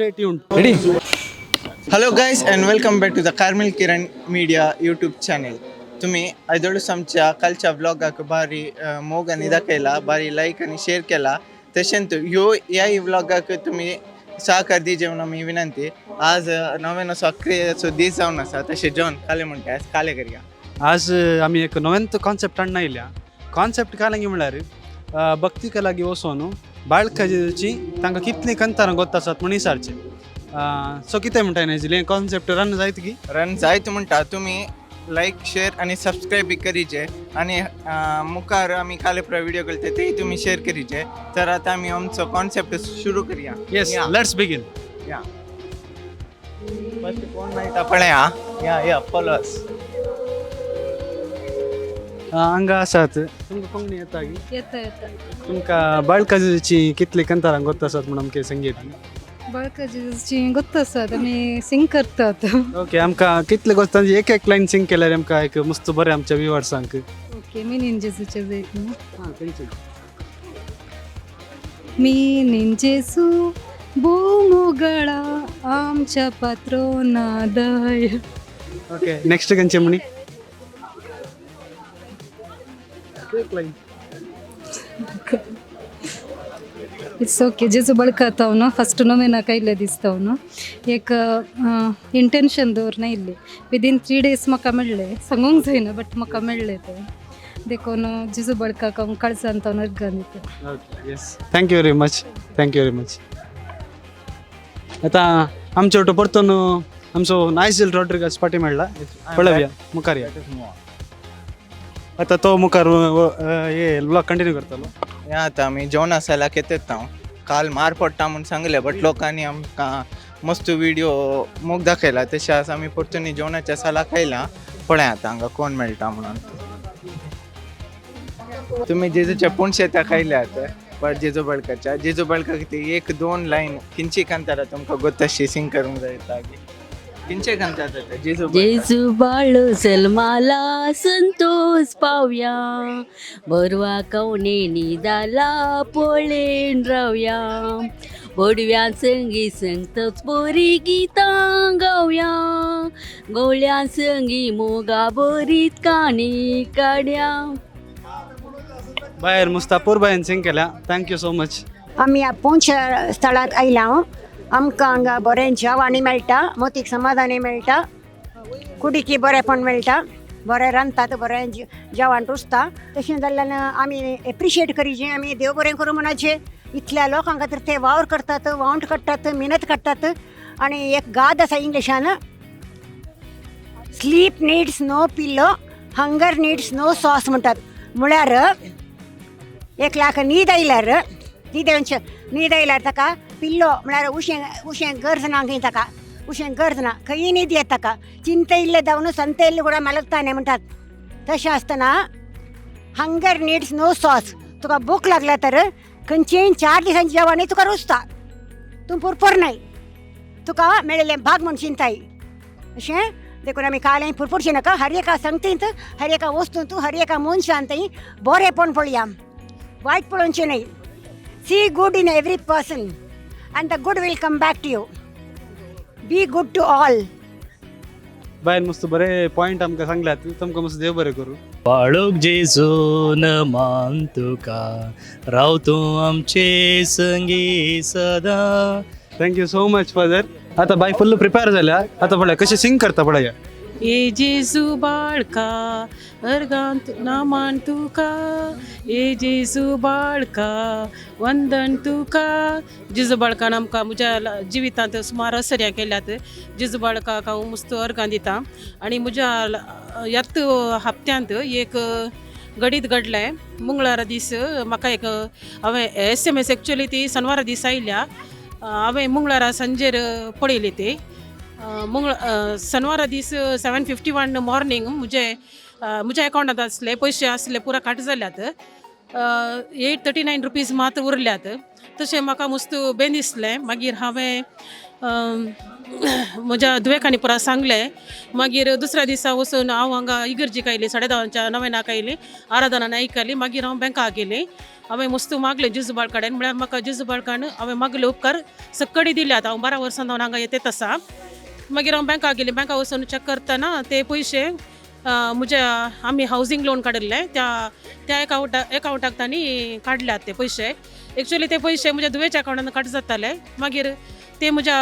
Stay tuned. Ready? Hello guys and welcome back to the Carmel Kiran media YouTube channel. तुम्ही आयदोळूस आमच्या कालच्या व्लॉगाक भारी मोग आनी दाखयला, भारी लायक आनी शेअर केला. तशेंच ह्यो ह्याय व्लॉगाक तुम्ही सहकार दिवचे म्हणून आमी विनंती. आज नव्यान सक्रियाचो दीस जावन आसा. तशें जॉन काले म्हणटा, आज काले करया. आज आमी एक नव्यान कॉन्सेप्ट हाडून आयल्या. कॉन्सेप्ट कालंगी म्हळ्यार भक्तीका लागीं वचोन बाळकाची तांकां कितलीं कंतारां गोत्त आसात म्हूण विचारचें. सो कितें म्हणटा हें कॉन्सेप्ट रन जायत की? रन जायत म्हणटा. तुम्ही लायक, शेअर आनी सबस्क्रायब बी करीचे आनी मुखार आमी काले पुरा व्हिडिओ करते तेय तुम्ही शेअर करीचे. तर आता आमी आमचो कॉन्सेप्ट सुरू करया. Yes, let's begin. या, फर्स्ट कोण मेळटा पळया. या या, फॉलोअर्स. हांगा आसात. तुमकां कोंकणी येता की? येता येता. तुमकां बाळकाची कितलीं कंतारां गोत्त आसात म्हूण आमकां संगीत. बाळकाजीची गोत्त आसात, आमी सिंग करतात. ओके, आमकां कितले गोत्त, एक एक लायन सिंग केल्यार आमकां एक मस्त बरें आमच्या व्युवर्सांक. ओके, मी जेजूचे जायत न्हू. हां, खंयचे? मी जेजू बोमोगळा आमच्या पात्रोना दय. ओके, नेक्स्ट खंयचे म्हणी? एक लायन. It's okay. जेजू बळकताव न्हू, फस्ट नोवेना कायले दिसताव न्हू, एक इंटेन्शन दवरना इल्ली. विदीन 3 डेज म्हाका मेळ्ळें. सांगूंक जायना, बट म्हाका मेळ्ळें तें. देखून जेजू बळकाक हांव काळजान हांव अर्गां दिता. Okay, yes, thank you very much, thank you very much. आतां आमचे वटो परतून आमचो नायझल रॉड्रिगस पाटी मेळ्ळा. पळोवया मुखार या. आतां तो मुखार हे ब्लॉग कंटिन्यू करतलो. या, आतां आमी जेवणा सालाक येतात. हांव काल मार पडटा म्हूण सांगलें, बट लोकांनी आमकां मस्त व्हिडिओ मोग दाखयला. तशें आज आमी परतून जेवणाच्या सालाक आयला. पळय आतां हांगा कोण मेळटा म्हणून. तुमी जेजूच्या पुणशेता खायल्यात, बट जेजू बळकाच्या जेजू बळकाक ती एक दोन लायन किंची कांतारा तुमकां गोत्ताशी सिंग करूंक जाय तागी. किंचे कांतार जाता जेजू बळका? जेजू बाळ सलमाला संतोष पावया, बरवा कवणे निदाला पळेन रावया, बोडव्या संगी संगतच बोरी गितां गावया, गोळ्या संगी मोगा बोरीत काणी काड्या. बायर मुस्तापूर बायन सिंग केल्या. Thank you so much. आमी ह्या पोंच स्थळाक आयला. आमकां हांगा बरें जेवण मेळटा, मोतीक समाधानी मेळटा, कुडीकी बरेंपण मेळटा, बरें रांदतात, बरें जेवण रुचता. तशें जाल्ल्यान आमी एप्रिशिएट करीचे, आमी देव बरें करूं म्हणाचें. इतल्या लोकां खातीर ते वावर करतात, वावंट काडटात, मेहनत काडटात. आनी एक गाद आसा इंग्लिशान, "Sleep needs no pillow, hunger needs no sauce" म्हणटात. म्हळ्यार एकल्याक न्हीद आयल्यार, न्हीद येवचे, न्हीद आयल्यार ताका पिल्लो म्हळ्यार उशें, उशें गरज ना खंय ताका, उशें गरज ना, खंयी न्हीद येता ताका. चिंता इल्लें संत इल्लें ಕೂಡ ಮಲಗ್ತಾನೆ म्हणटात. तशें आसतना हंगर नीड्स नो सॉस, तुका भूक लागल्या तर खंयचेय 4 दिसांची जेवण तुका रुचता, तूं पुरपूर नाही, तुका मेळिल्लें भाग म्हूण चिंताय अशें. देखून आमी कालें पुरपुरचें नाका. हर एका संगतींत, हर एका वस्तूंत, हर एका मनशांत बरेंपण पळया, वायट पळोवचें न्हय. See good in every person and the good will come back to you. Be good to all. बायन मस्त बरे पॉयंट आमकां सांगल्यात. तुमकां मस्त देव बरें करूं. बाळूक जेजून मान तुका, राव तूं आमचे संगी सदा. Thank you so much, father. आतां बाय फुल्ल प्रिपेर जाल्या. आतां पळय कशें सिंग करता, पळया. ए जेजू बाळका, अर्गांत नामान तुका, ए जेजू बाळका, वंदन तुका. जेजू बाळकान आमकां म्हज्या जिवितांत सुमार असर्यां केल्यात. जेजू बाळकाक हांव मस्त अर्गां दिता. आनी म्हज्या ह्यात हप्त्यांत एक घडीत घडलें. मंगळारा दीस म्हाका एक हांवें एसएमएस, एक्चुअली ती शनवारा दीस आयल्या, हांवें मंगळारा सांजेर पळयली ती. मंगळ शनवारा दीस 7:51 मॉर्निंग म्हजे म्हज्या अकावंटांत आसले पयशे आसले पुरा काट जाल्यात. 839 रुपीज मात्र उरल्यात. तशें म्हाका मस्त बेन दिसलें. मागीर हांवें म्हज्या धुवेक आनी पुरा सांगलें. मागीर दुसऱ्या दिसा वचून हांव हांगा इगर्जीक आयली, 10:30 नवेनाक आयली, आराधना आयकली. मागीर हांव बँकाक गेली. हांवें मस्त मागलें जेजू कडेन, म्हळ्यार म्हाका जेजू बाळकान हांवें मागले उपकार सक्कडी दिल्यात. हांव 12 वर्सां जावन हांगा येतेच आसा. मागीर हांव बँकाक गेली. बँका वचून चॅक करतना ते पयशे म्हज्या आमी हावजींग लोन काडिल्लें त्या त्या एकावंटाक तांणी काडल्यात ते पयशे. एक्चुअली ते पयशे म्हज्या धुवेच्या अकावंटान कट जाताले, मागीर ते म्हज्या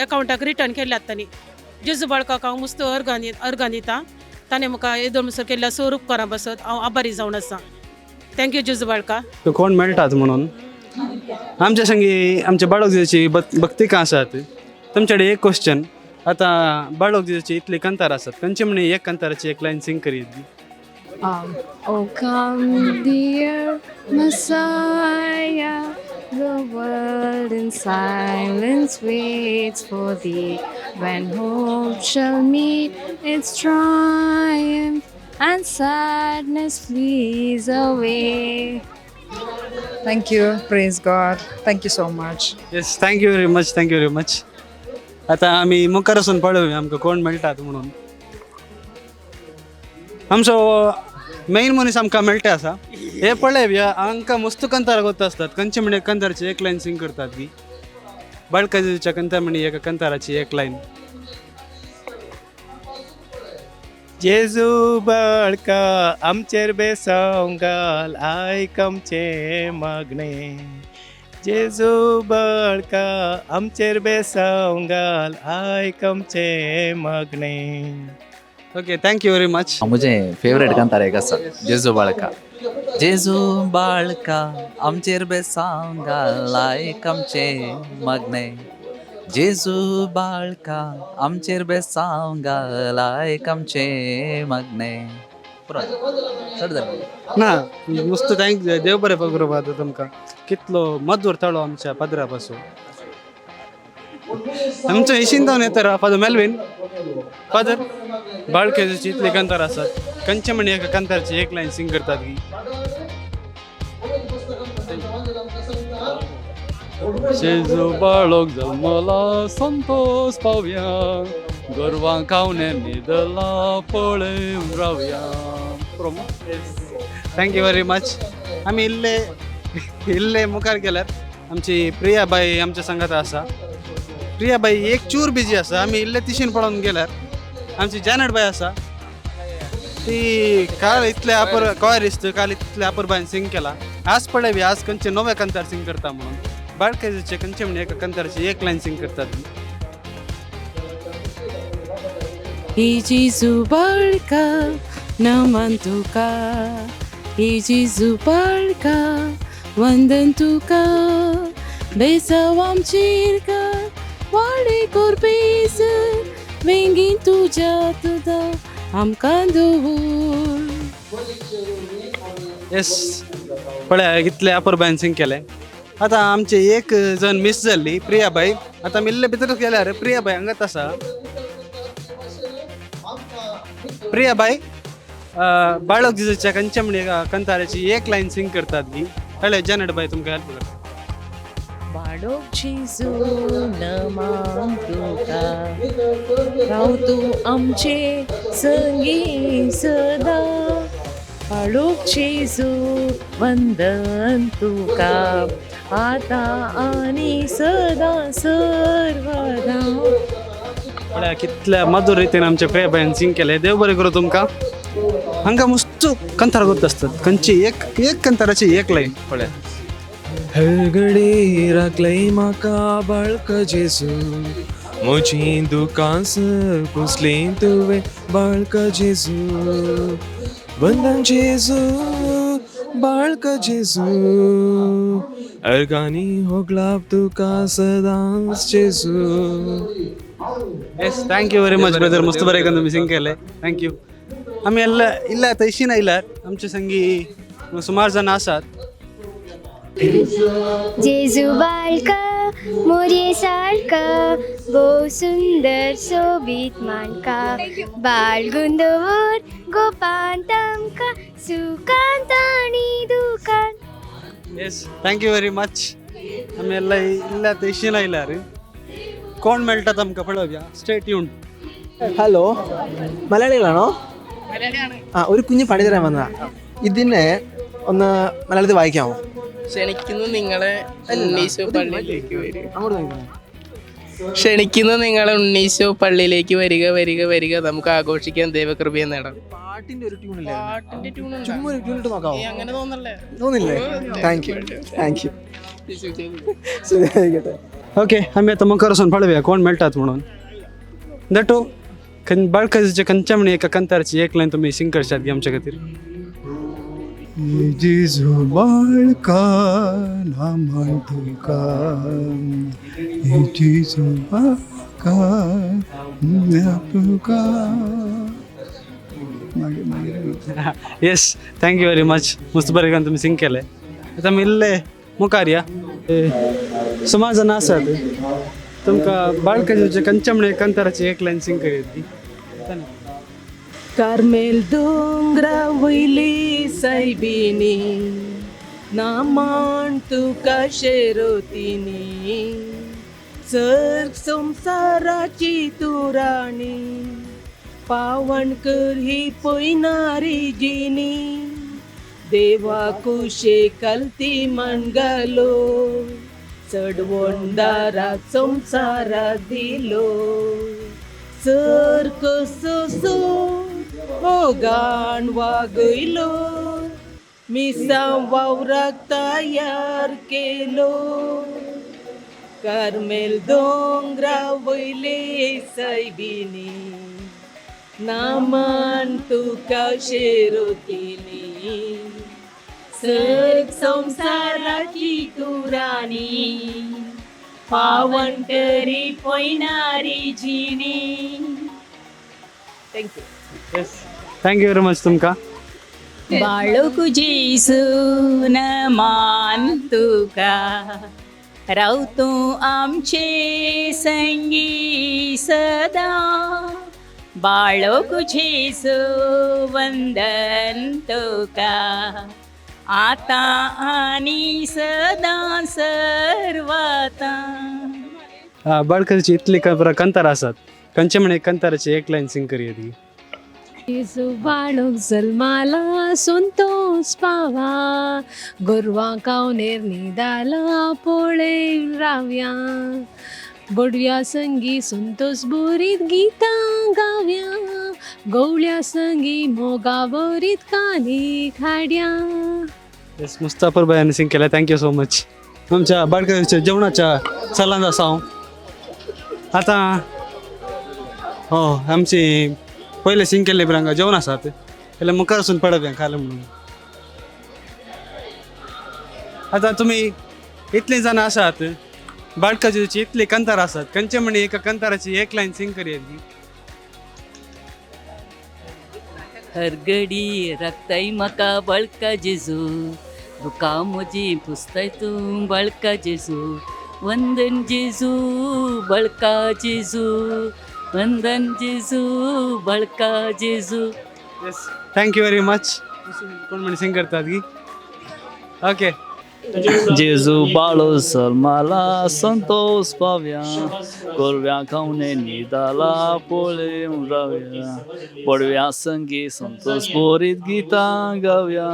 एकावंटाक रिटर्न केल्यात तांणी. जेजू बाळकाक हांव मस्त अर्गां दिता. ताणें म्हाका येदोळ म्हणसर केल्ल्या सोर उपकारां बसत हांव आभारी जावन आसा. Thank you जेजू बाळका. कोण मेळटात म्हणून आमच्या संगी आमच्या बाळक जेजूची भक्तिकां आसात. तुमच्या कडेन एक क्वेश्चन, आतां बाळक जेजूची इतली कंतार आसात, खंयची म्हणी एक कंताराची एक लायन सिंग करीत? Oh, come, dear Messiah, the world in silence waits for thee. When hope shall meet its triumph and sadness flees away. Thank you. Praise God. Thank you so much. Yes, thank you very much, thank you very much. आतां आमी मुखार वचून पळोवया आमकां कोण मेळटात म्हणून. आमचो मेन मनीस आमकां मेळटा आसा. हे पळय हांकां मस्त कंतार गोत आसतात. खंयचे म्हणे कंताराची एक लायन सिंग करतात ती बाळकाजीच्या कंतार म्हणी एका कंताराची एक लायन. जेजू बाळका आमचेर बेसांव घाल, आयक आमचें मागणें. जेजू बाळका आमचेर बेसांव घाल, आयक आमचें मागणें. Okay, thank you very much. म्हजें फेवरेट कांतार एक आसा, जेजू बाळका. जेजू बाळका आमचेर बेसांव घाल, आयक आमचें मागणें. जेजू बाळका आमचेर बेसांव घाल, आयक आमचें मागणें. पुरो चड जालें. ना मस्त, thank देव बरें करूं आतां तुमकां. कितलो मधूर ताळो आमच्या पाद्रा पासून. आमच्या इशीन जावन येता फादर मेलवीन. फादर, बाळकेजूची इतली कंतार आसात, खंयचे म्हणी एका कंतारची एक लायन सिंग करतात की? जेजू बाळक जल्मला संतोष पावया, गोरवां खावणे न्हिदला पळयन रावया. Thank you very much. आमी इल्ले इल्ले मुखार गेल्यार आमची प्रियाबाई आमच्या संगात आसा. प्रियाबाई एक चूर बिजी आसा. आमी इल्ले तिशीन पळोवन गेल्यार आमची जॅनट बाय आसा. ती काल इतले अपर कॉयर दिसता, काल इतले अपर बायन सिंग केला. आज पळय आज खंयचे नवे कंतार सिंग करता म्हणून. बाळकेजूचे खंयचे म्हणे एका कंताराची एक लायन सिंग करतात. हे जेजू बाळका नमन तुका, हे जेजू बाळका वंदन तुका, बेसांव आमचेर घाल वाडे कोर बेस, वेंगीन तुज्या तुदा आमकां दवर. येस, पळय कितले अपर बायन सिंग केले. आतां आमचे एक जण मिस जाल्ली प्रियाबाई. आतां आमी इल्ले भितर गेल्यार प्रियाबाई हांगाच आसा. प्रियाबाई, बाळक जेजूच्या खंयच्या म्हणे कंताराची एक लायन सिंग करतात ती? हळय जॅनट बाय तुमकां हेल्प करता. बाळक जेजू नमान तुका, राव तूं आमचे संगी सदा. बाळक जेजू वंदन तुका, आतां आनी सदां सर्वदा. पळया कितल्या मधुर रितीन आमच्या प्रियाबायन सिंग केलें. देव बरें करूं तुमकां. हांगा मस्त कंतार गोत आसतात. खंयची एक एक कंताराची एक लायन पळया. हरगडे राखलय म्हाका बाळक जेजू, म्हजीं दुकां पुसलीं तुवें बाळक जेजू. वंदन जेजू बाळक जेजू, अर्गांनी होगलाप तुका सदांच जेजू. Yes, thank you very much brother. मस्त बरें तुमी सिंग केलें. Thank you. आमी इल्ले इल्ले आतां इशीन आयल्यार आमचे संगी सुमार जाणां आसात. जेजू बाळका मोरये सारका, भोव सुंदर सोबीत माणका. बाळगून दवर गोपान तांकां, सुखांत आनी दुखांत. Yes, thank you very much. आमी ಎಲ್ಲ ಇಲ್ಲ ಇಶಿನ ಇಲ್ಲ ರೀ. कोण मेळटा तुमकां पळोवया. Stay tune. Hello, മലയാളികളാണോ? ആ, ഒരു കുഞ്ഞു പണി തരാൻ വന്നതാ. ഇതിനെ ഒന്ന് മലയാളത്തിൽ വായിക്കാമോ? ക്ഷണിക്കുന്നു നിങ്ങളെ ഉണ്ണീശോ പള്ളിയിലേക്ക് വരിക. അങ്ങോട്ട് നോക്കിക്കോ. ക്ഷണിക്കുന്നു നിങ്ങളെ ഉണ്ണീശോ പള്ളിയിലേക്ക് വരിക വരിക വരിക, നമുക്ക് ആഘോഷിക്കാൻ ദൈവകൃപയെ നേടാം. പാട്ടിന്റെ ഒരു ട്യൂൺ ഇല്ലേ? പാട്ടിന്റെ ട്യൂൺ ഉണ്ടോ? ചുമ്മാ ഒരു ട്യൂൺ ഇട്ട് നോക്കാമോ? ഏയ്, അങ്ങനെ തോന്നല്ലേ? തോന്നില്ലേ? Thank you, thank you. ശരിയായിക്കോട്ടെ. ओके, आमी आतां मुखार वचून पळोवया कोण मेळटात म्हणून. दटू खंय बाळकाजीचे खंयच्या म्हण एका कंतारची एक लायन तुमी सिंग करशात गे आमच्या खातीर? जेजू बाळका नामान तुका, जेजू बाळका तुका. मागीर मागीर. Yes, thank you very much. मस्त बरें तुमी सिंग केलें. आतां आमी इल्ले मुखार या. सुमार जाणां आसात. तुमकां बाळकाजीचे खंयच्या म्हण एक कंताराची एक लायन सिंग करूया ती. कार्मेल दोंगरा वयली सायबिणी, नामान तुका शेरोतिनी, सर्ग संवसाराची तूं राणी, पावन कर ही पयनारी जिनी, देवा कुशे कलती मनगलो, चडवणदाराक संवसाराक दिलो, सर कसो मोगान वागयलो, मिसां वावराक तयार केलो, कार्मेल दोंगरा वयले सायबिणी, नामान तुका शेरोतिनी, सर्ग संवसाराची तूं राणी, पावन करी पयनारी जिणी. Thank you. Yes, thank you very much तुमकां. बाळक जेजू नमान तुका, राव तूं आमचे संगी सदा, बाळक जेजू वंदन तुका, आतां आनी सदां सर्वता. बाळकाजीची इतली कंतार आसात, खंयचे म्हण एक कंताराची एक लायन सिंग करूया ती. जेजू बाळक जल्माला संतोष पावा, गोरवां कावनेर न्हिदाला पळयन रावया, बडव्या संगी संतोष भरीत गितां गावया, गवळ्या संगी मोगा भरीत कानी खाड्या. येस, मुस्ताफर भाई सिंग केला. Thank you so much. आमच्या बाळकाजीच्या जेवणाच्या चलांत आसा हांव आतां. हो, आमची पयले सिंग केल्ले हांगा जेवण आसात, जाल्यार मुखार वचून पळोवया खालें म्हणून. आतां तुमी इतलीं जाणां आसात, बाळकाजीची इतली कंतार आसात, खंयचे म्हण एका कंताराची एक लायन सिंग करूया ती. हरगडी राखताय म्हाका बाळका जेजू, दुकां म्हजी पुसताय तूं बाळका जेजू, वंदन जेजू बाळका जेजू, वंदन जेजू बाळका जेजू. Yes, thank you very much. कोण म्हण सिंग करतात की? ओके. जेजू बाळो जल्माला संतोष पावया, गोरव्या खावणे न्हिदाला पळोवन रावया, बडव्या संगी संतोष भरीत गितां गावया,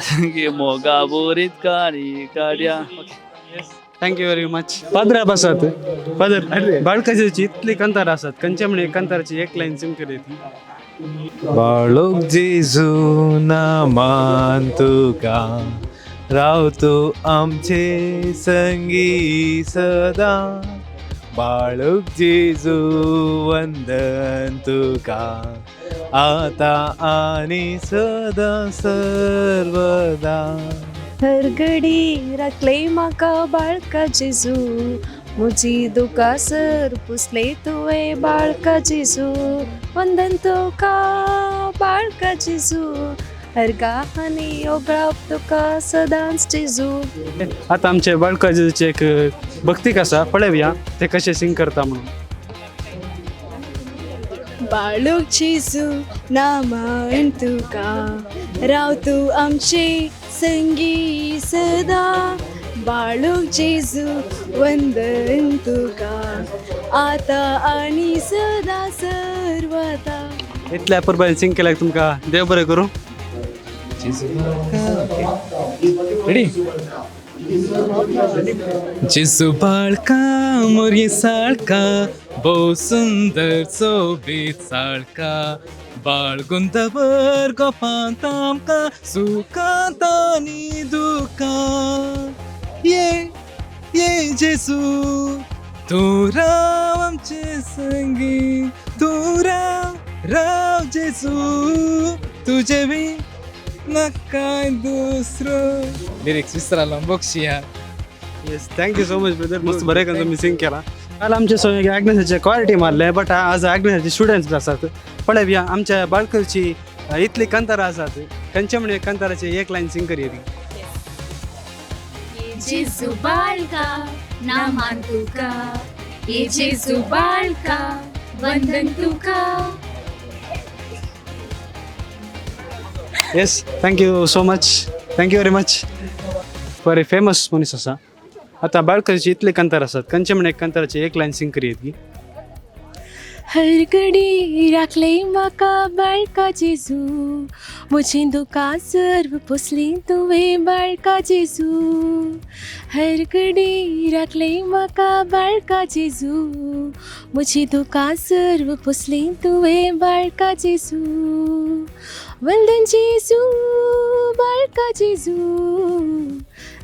संगी मोगा भरीत काणी काड्या. Thank you very much. पाद्रा आसात. फादर, बाळकाजीची इतली कंतार आसात, खंयचे म्हण एक कंताराची एक लायन सिंग करूया ती. बाळक जेजू नामान तुका, राव तूं आमचे संगी सदा, बाळक जेजू वंदन तुका, आतां आनी सदां सर्वदा. हरगडी राखले म्हाका बाळका जेजू, म्हजी दुकां सर पुसले तुवें बाळका जेजू, वंदन तुका बाळका जेजू, अर्गांनी ओगळप तुका सदांच जेजू. आतां आमचे बाळका जेजूचे एक भक्तीक आसा, पळोवया ते कशें सिंग करता म्हणून. बाळूक जेजू नामान तुका, राव तूं आमचे संगी सदा. बाळूक जेजू वंदन तुका, आता आनी सदा सर्वदा. इतल्या अपुरबायेन सिंग केल्यार तुमकां देव बरें करूं. रेडी. जेजू बाळका मोरये साळका, भोव सुंदर सोबीत साळका, बाळगुंदवर गोपांत आमकां सुखांत आनी दुखांत. ये ये जेजू, तूं राव आमचे संगी, तूं राव राव जेजू, तुजे बी ना काय दुसरो. Lyrics विसरालो, बक्षिया. Yes, thank you so much brother, मस्त बरें करून तुमी सिंग केला. काल आमचे सोय आग्नेसाचे क्वालिटी मारले, बट आज आग्नेसाचे स्टुडंट्स आसात. पळोवया आमच्या बाळकरची इतली कंतारां आसात, खंयचे म्हण एक कंताराची एक लायन सिंग करया ती. जेजू बाळका नामान तुका, ये जेजू बाळका वंदन तुका. Yes, thank you so much, thank you very much. बरे फेमस मनीस आसा. आतां बाळकरची इतले कंतार आसात, खंयचे म्हण एक कंताराची एक लायन सिंग करया ती. हर घडी राखले म्हाका बाळका जेजू, म्हजीं दुकां सर्व पुसलीं तुवें बाळका जेजू. हर घडी राखले म्हाका बाळका जेजू, म्हजीं दुकां सर्व पुसलीं तुवें बाळका जेजू. वंदन जेजू बाळका जेजू,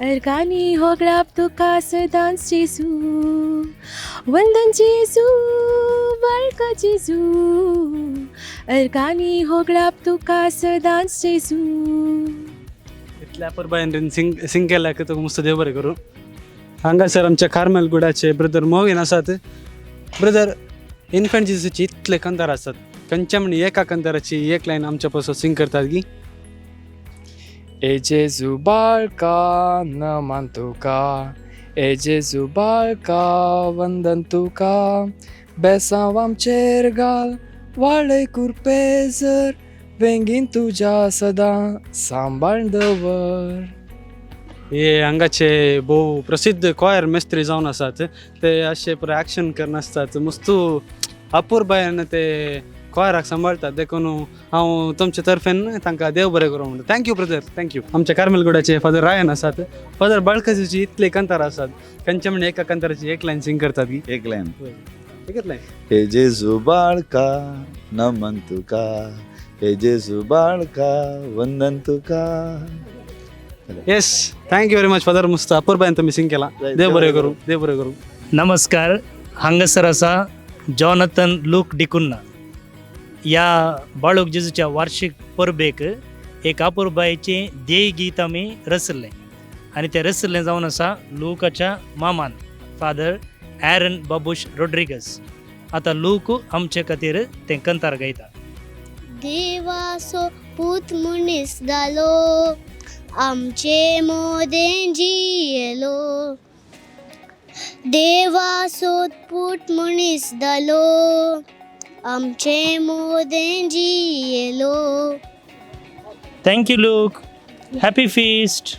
अर्गांनी होगळाप तुका सदांच जेजू. वंदन जेजू बाळका जेजू, अर्गांनी होगळाप तुका सदांच जेजू. इतल्या अपुरबायेन सिंग सिंग केल्याक तुका मस्त देव बरें करूं. हांगासर आमच्या कार्मेल गुडाचे ब्रदर मोगीन आसात. ब्रदर, इन्फंट जेजूची इतले कंतार आसात, खंयच्या म्हण एका कंताराची एक लायन आमच्या पासून सिंग करतात की. ए जेजू बाळका नमन तुका, ए जेजू बाळका वंदन तुका, बेसांव आमचेर घाल वाळय कुरपेजर, वेंगीन तुज्या सदां सांबाळ दवर. हे हांगाचे भोव प्रसिद्ध कॉयर मेस्त्री जावन आसात. ते अशे पुराय एक्शन करनासतात, मस्तू अपुरबायेन ते कॉयराक सांबाळतात. देखून हांव तुमचे तर्फेन तांकां देव बरें करूं म्हणटा. Thank you brother, thank you. आमच्या कार्मेलगुडाचे फादर रायन आसात. फादर, बाळकाजीची इतले कंतार आसात, खंयचे म्हण एका कंताराची एक लायन सिंग करतात की. एक लायन. एकच लायन. हे जेजू बाळका नमन तुका, हे जेजू बाळका वंदन तुका. Yes, thank you very much father, मस्त अपुरबायेन तुमी सिंग केला. देव बरें करूं, देव बरें करूं. नमस्कार. हांगासर आसा जॉनथन लूक डिकुन्ना. ह्या बाळूक जेजूच्या वार्षिक परबेक एक अपुरबायेचें ध्येय गीत आमी रचलें आनी तें रचलें जावन आसा लूकाच्या मामान फादर एरन बाबूश रोड्रिगस. आतां लूक आमचे खातीर तें कंतार गायता. देवासो पूत मनीस जालो, आमचे मोदें जियेलो. देवासो पूत मनीस जालो, आमचे मोदें जियेलो. Thank you Luke, happy feast.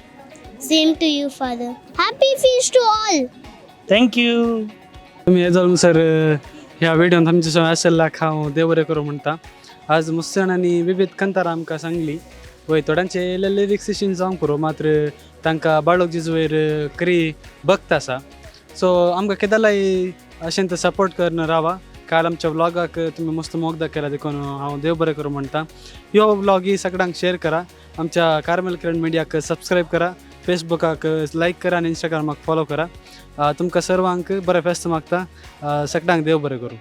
Same to you father, happy feast to all. Thank you. तुमी हे जावन सर ह्या व्हिडियोन आमचे संग आशिल्ल्याक हांव देव बरें करूं म्हणटा. आज मस्त जाणांनी विविध कंतारां आमकां सांगली. वय थोड्यांचे इल्ले लिरिक्स अशीन जावंक पुरो, मात्र तांकां बाळक जेजू वयर खरी भक्त आसा. सो आमकां केदलाय अशें तर सपोर्ट करून रावा. काल आमच्या व्लॉगाक तुमी मस्त मोगदा केला, देखून हांव देव बरें करूं म्हणटा. ह्यो व्लॉग ही सगळ्यांक शेअर करा. आमच्या कार्मेल किरण मिडियाक सबस्क्रायब करा, फेसबुकाक लायक करा आनी इंस्टाग्रामाक फॉलो करा. तुमकां सर्वांक बरें फेस्त मागता. सगळ्यांक देव बरें करूं.